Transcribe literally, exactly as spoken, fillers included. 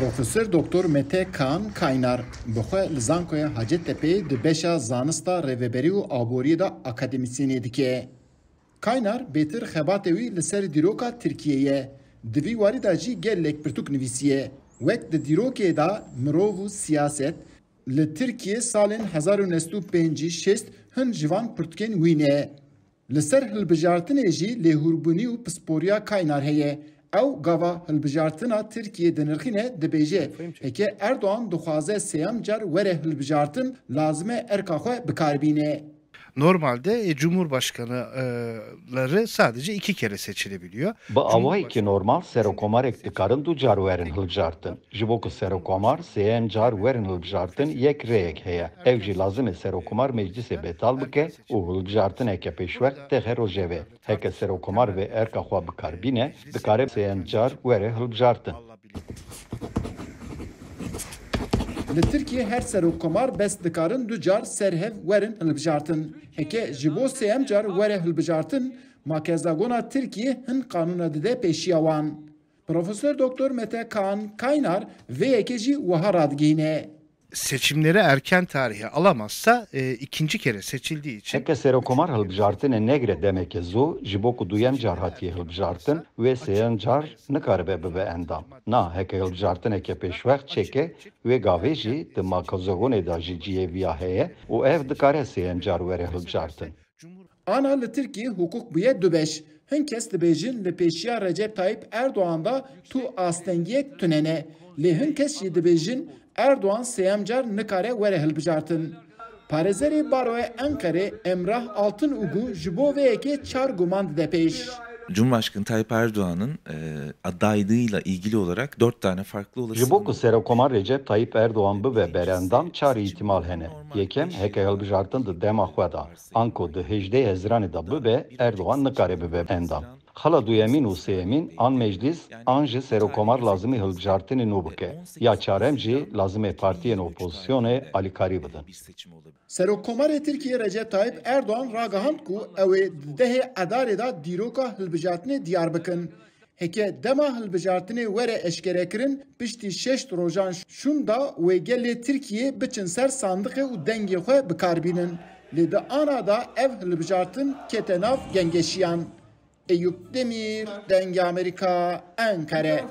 Profesor Doktor Mete Kaan Kaynar bi xwe li Zankoya Hacettepe'yê di beşa zanista rêveberî û aboriyê de akademîsyenê dike. Kaynar bêtir xebatê wî li ser dîroka Tirkiyê ye. Di vî warî de jî gelek pirtûk nivîsiye. Wek di dîrokê de mirov û siyaset, li Tirkiyê salên hezar û neh sed û pêncî şêst hin ji van pirtûkên wî ne. Li ser hilbijartinê jî lêhûrbûnî û pisporiya Kaynar heye. Ew gava hilbijartina Tirkiyê dinirxîne, dibêje, heke Erdogan dixwaze sêyem car were hilbijartin, lazim e erka xwe bi kar bîne. Normalde e, cumhurbaşkanıları sadece iki kere seçilebiliyor. Bi awayekî normal serokomarek dikarin du car werin hilbijartin. Ji bo ku serokomar sêyem car werin hilbijartin yek rêyek heye. Ew jî lazim e serokomar meclisê betal bike û hilbijartineke pêşwext texe rojevê. Heke serokomar vê erka xwe bi kar bîne, dikare sêyem car were hilbijartin. Li Tirkiyê her serokkomar bes dikarin du car ser hev werin hilbijartin. Heke ji bo sêyem car were hilbijartin, makezagona Tirkiyê hin qanûna dide pêşiya wan. Profesor Doktor Mete Kaan Kaynar vê yekê jî wiha radigihîne. Seçimleri erken tarihe alamazsa e, ikinci kere seçildiği için Heke serokomar hilbijartinê negire demeke zû, ji bo ku duyem car hatiye hilbijartin, wê sêyem car nikaribe bibe endam. Na, heke hilbijartineke pêşwext çêke, wê gavê jî di makezogonê de jî cihê viya heye û ev dikare sêyem car were hilbijartin. Ana li Tirkiyê hukuk bûye du beş. Hin kes dibêjin li pêşiya Recep Tayyip Erdogan de tu astengiyek tune ne. Lê hin kes jî dibêjin Erdogan sêyem car nikare were hilbijartin. Parêzerê Baroya Enqerê Emrah Altınugü ji bo vê yekê çar guman dide pêş. Cumhurbaşkanı Tayyip Erdoğan'ın e, adaylığıyla ilgili olarak dört tane farklı olasılık Ji bo ku Serokomar Recep Tayyip Erdogan bibe berendam çar îhtimal hene. Yekem, heke hilbijartin di dema xwe de, anku di hejdeh Hezîranê de bibe, Erdogan nikare bibe endam. Xala duyemîn û sêyemîn an meclis an jî serokomar lazimî hilbijartinê nû bike. Ya çarem jî lazimê partiyên opozisyonê alîkarî bidin. Serokkomarê Tirkiyê Recep Tayyip Erdogan ragihand ku ew ê di dehê Edarê de dîroka hilbijartinê diyar bikin. Heke dema hilbijartinê were eşkerekirin, piştî şeşt rojan şûnda wê gelê Tirkiyê biçin ser sandiqê û dengê xwe bi kar bînin. Lê di ana de ev hilbijartin kete nav gengeşiyan. Eyüp Demir, Dengê Amerîka, Enqere.